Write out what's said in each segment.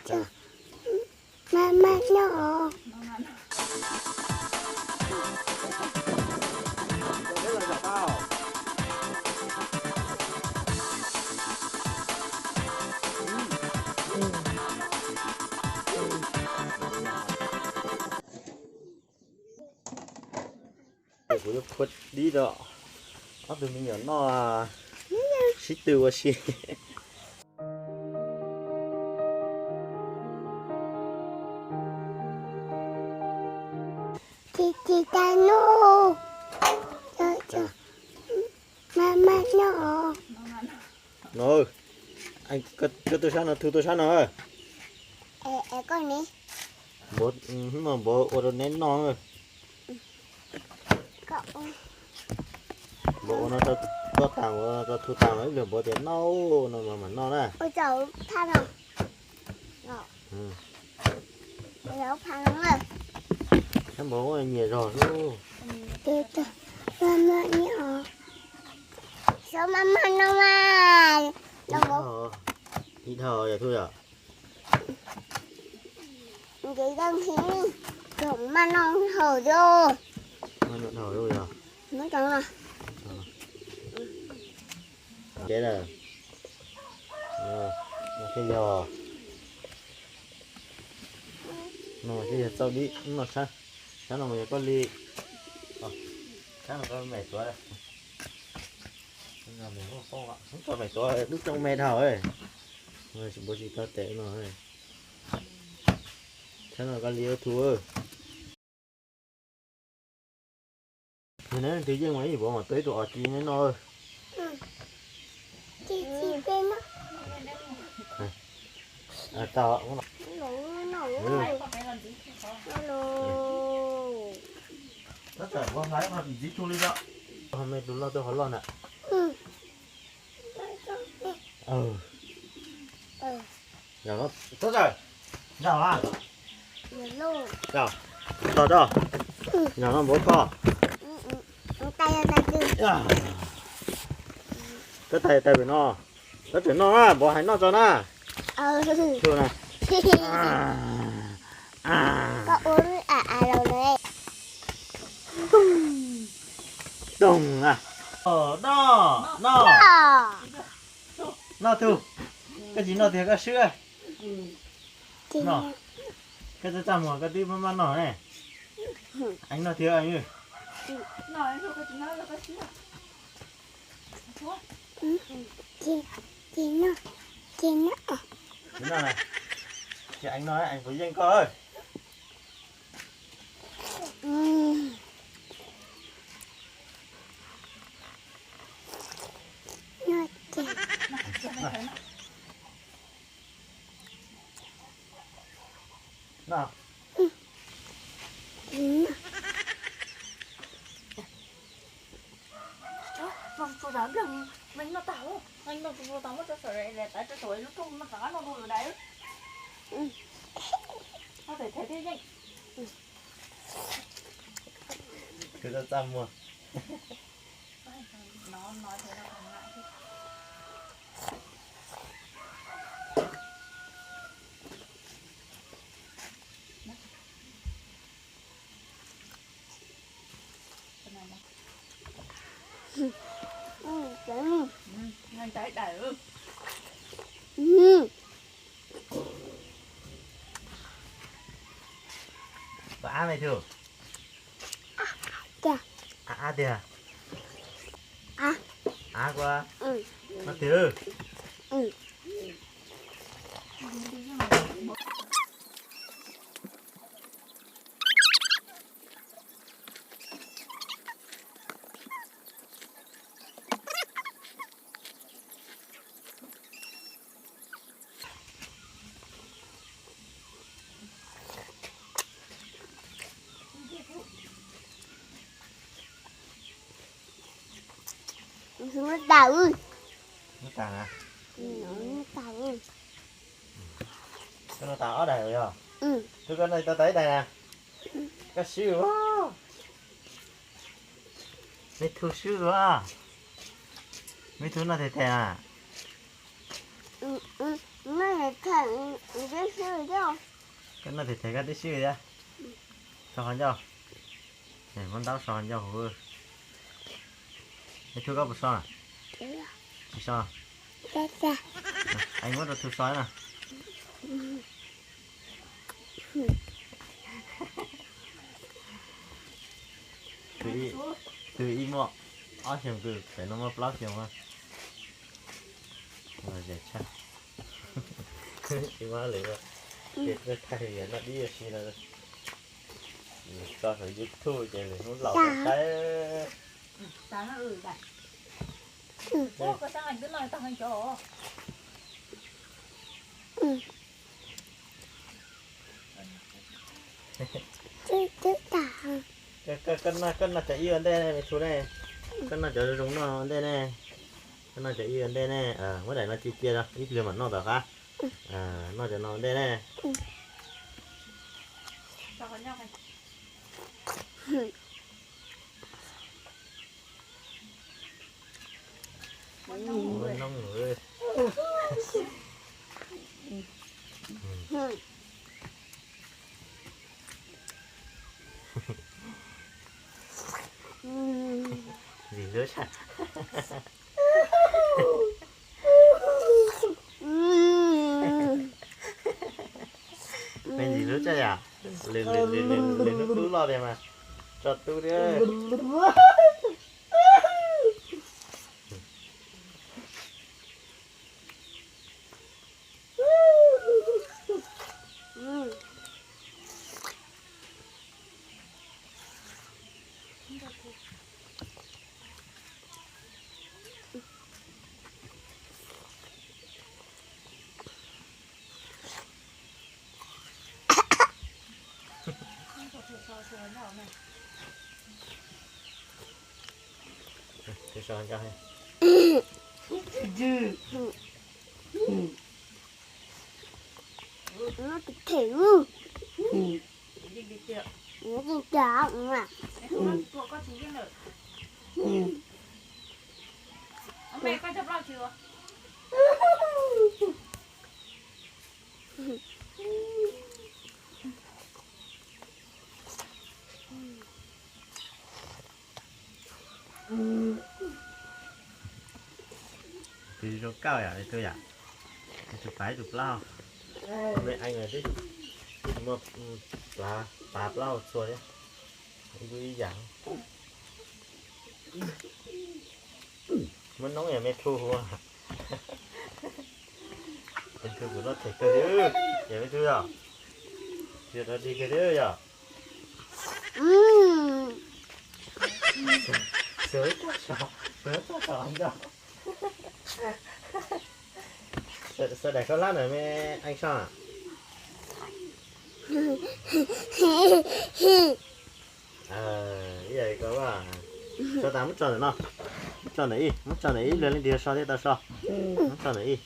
Maj maj noj. Kuv yuav phua dib rau ob tug me nyuam noj sib tw ua si. Tsis tsis tas no. Maj maj noj. No, koj tuaj sab no, Thu tuaj sab no. Koj ne? Npav, hnub no npav ua rau neb noj. Npav ua no rau koj tas, ua rau Thu tas, ib pliag npav tias noj no mas mam noj na. Thiab npav nyiam zog lub. Ib dhau yog Thu yom. Ntev dab hib, maj noj haus yom. Maj noj haus yom. Muab cov no. Ces lawm. No thiaj yog, no thiaj yog txauj dib no sab. Sab no mas yog koj li, sab no koj me tuav. Tso me tuav lub rooj me dhau, npav tsis tau tes no. Sab no koj li Thu. Neb leej twg yeej mas ib npav mas tuaj ib tug os ci neb noj. Tab tom ua hlais no ntxiv tug li no. Ho me tus loj tuaj ho loj ntag. Tab tom, tab tom, tos tos, zaum no npav koj. Koj tais tais pem no, koj tseem noj na, npav hais noj tso na. Tsuag na. Doog na. Noj, noj, noj Thu. Koj tsis noj tiag koj swb. Noj, koj txaj txaj muag koj twb maj maj noj ne. Eev noj tiag, eev. Tsis noj, tsis noj, tsis noj. Ces eev noj, eev puas yeej koj. Twb txaj txaj muag. Koj ab me Thu. Ab tiag. Ab kua. Noj tiag. Muab tas. Muab tas na. Muab tas. Koj noj tas ob daim yog? Twb koj noj tau tas ib daim na. Koj swb. Me Thu swb a. Me Thu noj tes tes a. Koj noj them them koj tib si thiab. So qhov ncauj. Muab ntaub so qhov ncauj huv. Es Thu koj puas so? Tsis so. Es muab rau Thu so na. Tus ib muaj ob xyoos, tus pem no muaj plaub xyoos. Los zem tshaj. Tsis muaj lwm, ces thaij noj dib ua si no. Tso saum YouTube ces lwm hnub laus saib. Koj noj cov ib ua ntej ne, me Thu ne. Koj noj cov zoo noj ua ntej ne. Koj noj cov ib ua ntej ne. Muab daim no cia cia ib pliag mam noj tom qab. Noj cov no ua ntej ne. Ntxim hlub tshaj. Me ntxim hlub tshaj yam. Lwm hnub tub loj tiag mas tso tub thiab. Tus zoo nkauj yom, tus yom, tus pav tus plaub, me ees twb muaj pav plaub txhua thiab, ib yam. Muab noob yog me Thu hu. Me Thu kuv noj them kawg li, yog me Thu yog, tsis yog dog dig kawg li yog. Sawv tag so, sawv tag so ncauj. Sawv daim khaub hlab ntawm me ees so. Ib yam li ko, so tas muab tso ntawm no, muab tso ntawm ib, muab tso ntawm ib, luag leej twg so thiaj tau so. Muab tso ntawm ib.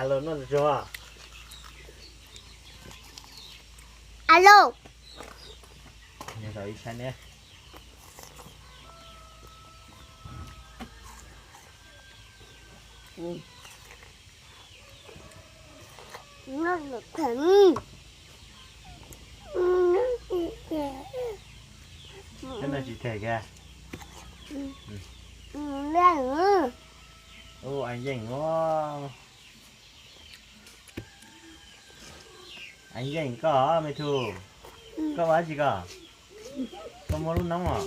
Alo, noj tsuag. Alo. Nyob zoo ib sab ne. Koj noj tsis them kiag. Ub, Ees Yeej os. Ees Yeej koj, me Thu, koj ua dab tsi koj? Koj muaj lub noob os?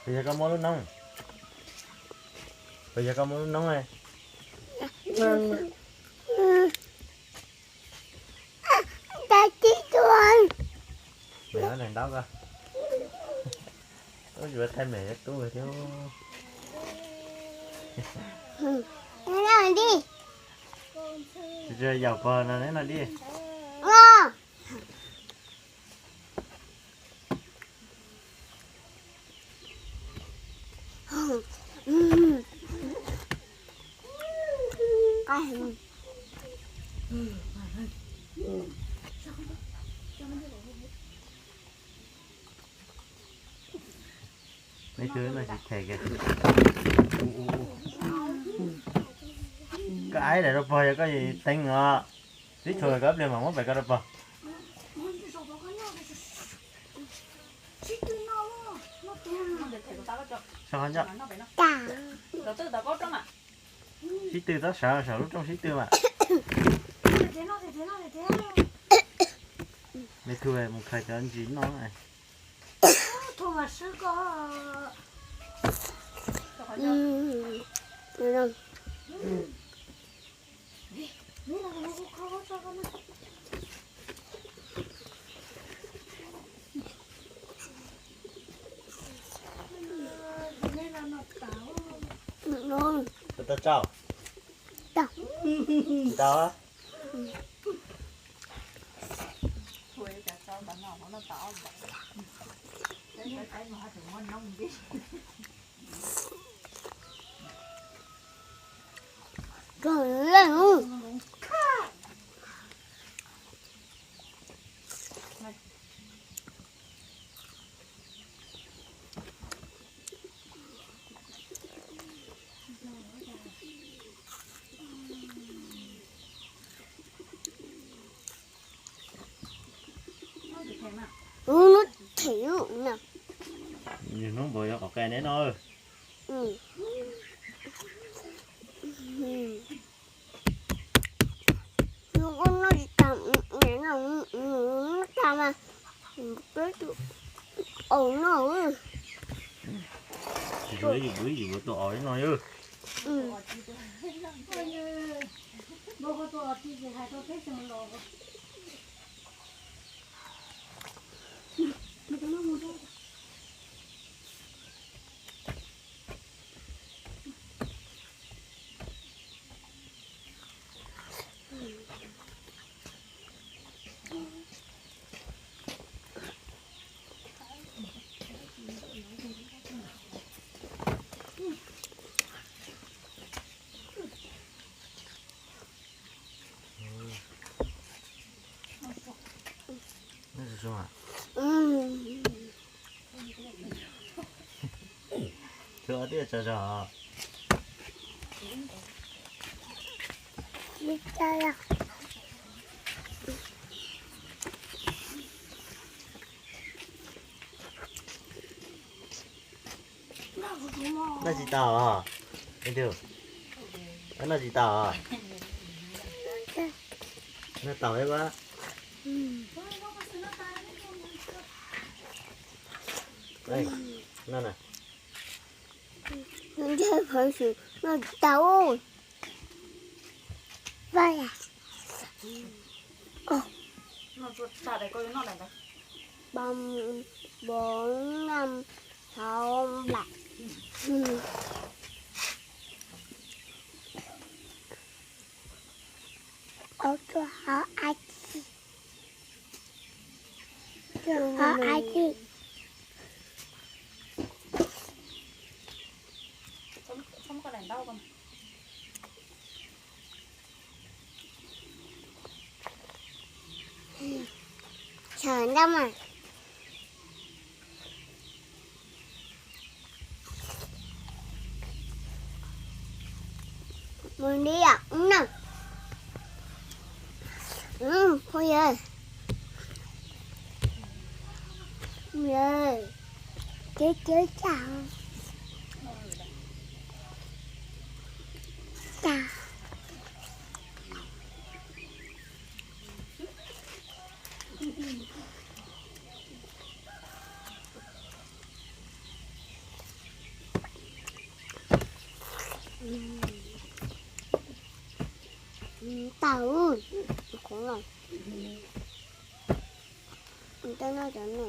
Puas yog koj muaj lub noob? Puas yog koj muaj lub noob? Ntaub koj, ub, yuav thaij mem tub thiab. Tsis yaum pog no neb no dib. Ib tug no tsis them kiag. Koj aib daim rau pog, yog koj teev os, tib tshua koj ib pliag mam muab pem koj rau pog. Sib tw txhob sawv saum lub rooj sib tw mas. Me tub mus khaws cov ntsis noj. Tau tsau. Tau. Ub, hnub them na. Yus hnub npaum yog qhov qe neb no. Hnub ub noj tsis tas, noj tas mas peb tus aus noj. Tus ib yus tus ib yus tus aus no. Tso zog. Noj tsis tau os. Noj tsis tau os. Noj tau ib pab. Noj na. Noj tsis tau. Ba, bốn, năm, sáu, bảy. Ốc chuột hó ai chi. Chuột hó ai chi. Sawv ntau mas. Mus li os na. Phooj ywg, ceb ceb tsam, tsam. Tau, khov no. Tau noj cov no,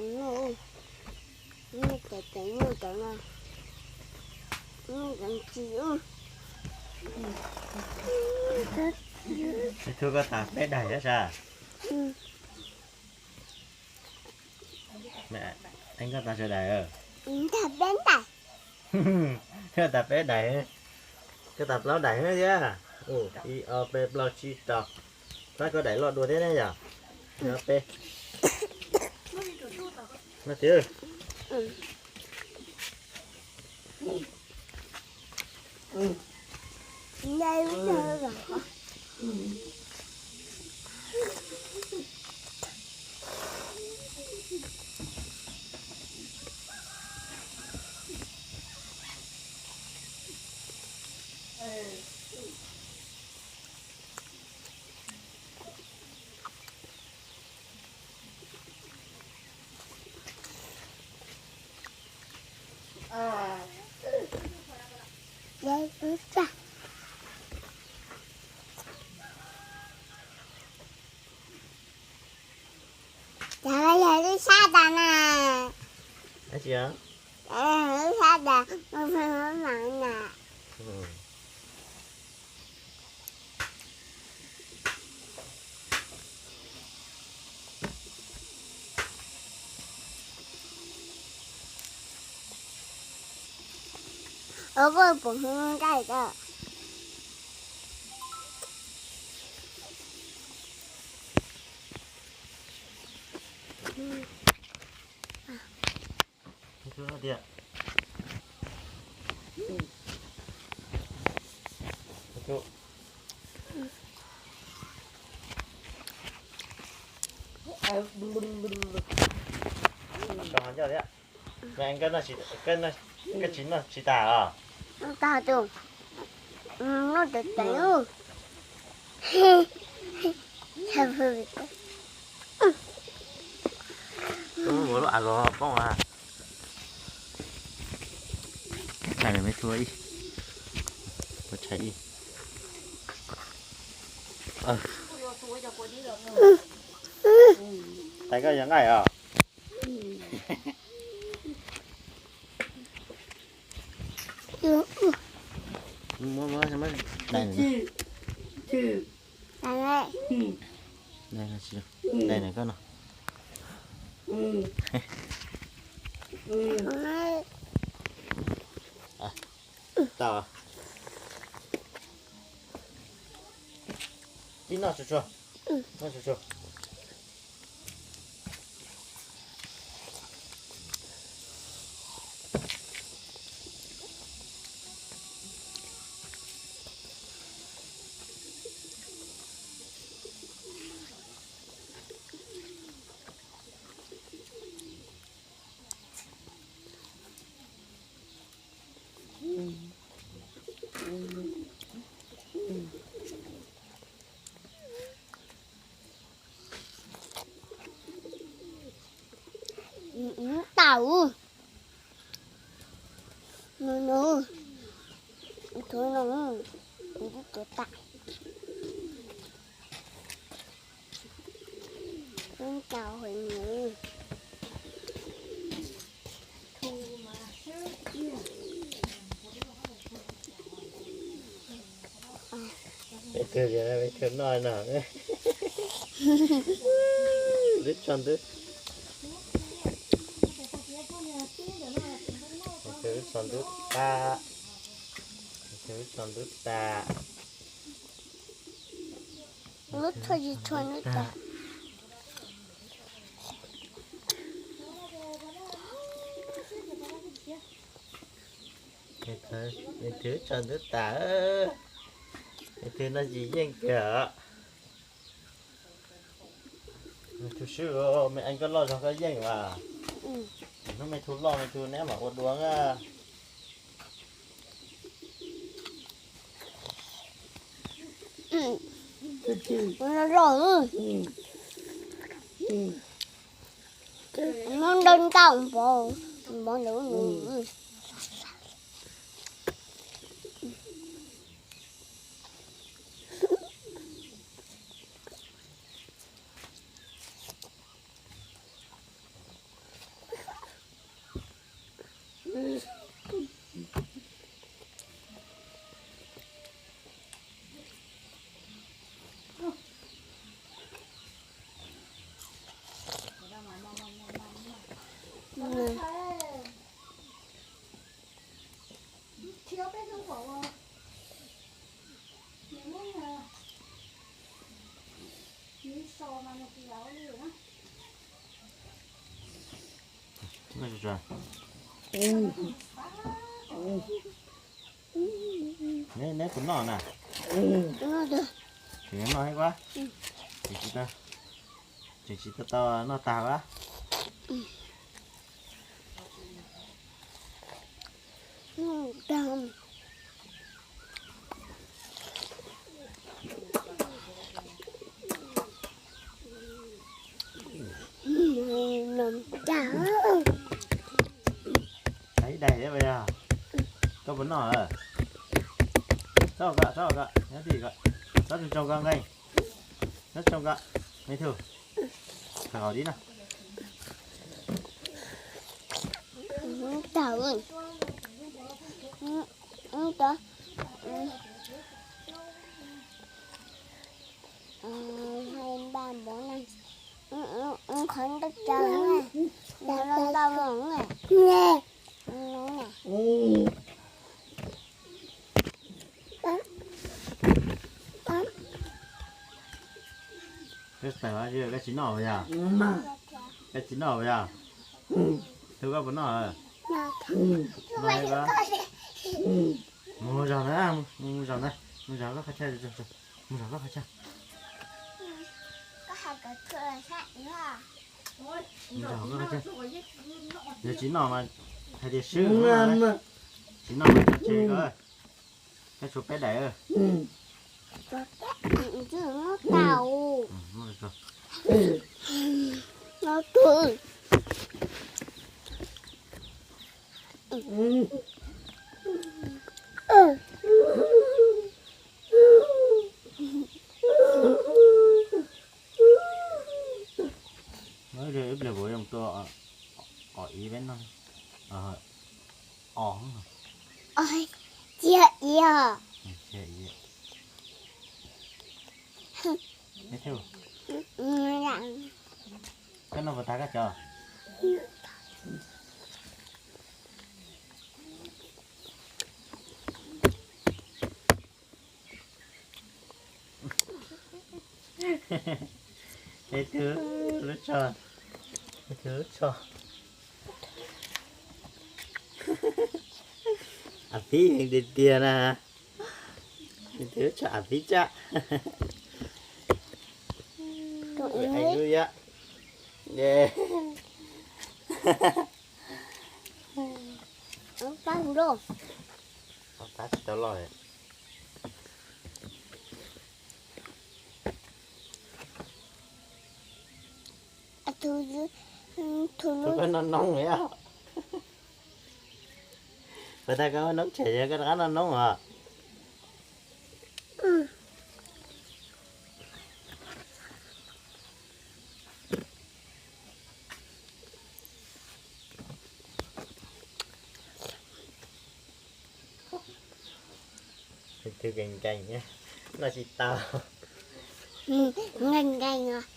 noj cov, cov no, cov no, noj cov ntsis. Tsis tug koj tas peb daim thiab sas. Koj tas sawv daim. Koj tas peb daim, koj tas plaub daim thiab. Ib ob peb plaub tsib rau. Pab koj daim loj dua thiab ne yom. Ib ob peb. No tiag. Cov no yog lub sab tas na. Lub sab tas, mus pheej mus mam na. Ua koj pum hu nqaij tau. Koj tsis noj tsis tas os? Tag tus, noj tawm tawm. Ua lub av los poob a. Tshais me thu ib, ua tshais ib. Tais koj yog nqaij os. Muab, muab, muab tais. Tais na koj no. Tau. Tib noj tsuag tsuag, noj tsuag tsuag. Tau. Nws, nws, tus no, nws twb tuav tas. Nws tau hais nws. Peb tug, peb tug noj no. Lub tsho ntub. Lub tsho ntub tas. Lub tsho tsis tshua ntub tas. Nws twb tsho ntub tas. Nws twb noj tsis yeej kiag. Me thu swb, me eej koj loj zog koj yeej mas. Hnub me thu loj me thu neb mam ua dua na. Loj loj. Noj ntau ntau npov, npov ntawd. Neb puas noj na? Tseem noj thiab ua, tseem tsis tau, tseem tsis tau tau noj tag ua. Ib daig thiab puas yog? Koj puas noj lawm? Txhob kom, txhob kom, nyob tij kom, txhob tsoo tsoo koj nqeej, txhob tsoo koj, me tub, qhov dib no. Qhov ntawd cas, cas los ntau los. Koj tsis noj puas yog? Koj tsis noj puas yog? Tub koj puas noj? Mus zog na, mus zog na, mus zog koj qhov chaw, mus zog koj qhov chaw. Yog tsis noj mas hais tias swb, tsis noj mas tso tseg ko, koj tshuav peb daim. Ib pliag kuv yuav mus tua os ib peb no. Os, cia ib os. Koj noj puas tag koj cov? Es tus lub tsho, tus lub tsho. Av pib tiag tiag na. Tus lub tsho av pib tsaj. Tus ib lub yam. Tab tsis tau loj. Tus koj noj noob li os. Puas tag koj noob tshem yog koj rov qab noj noob os? Tus nkees nkees, noj tsis tau. Nkees nkees os.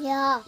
Yog.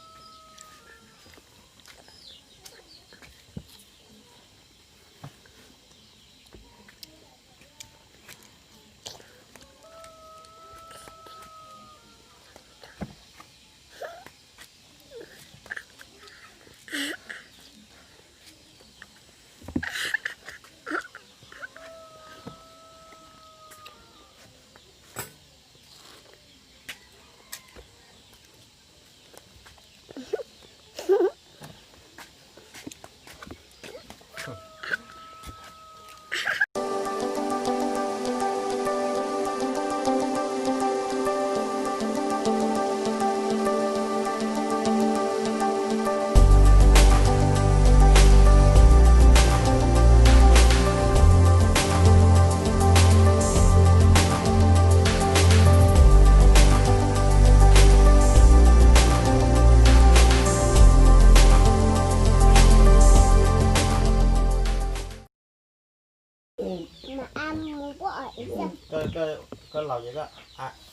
Koj, koj Koj laus ces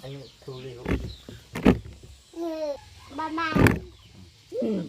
koj thu li huv.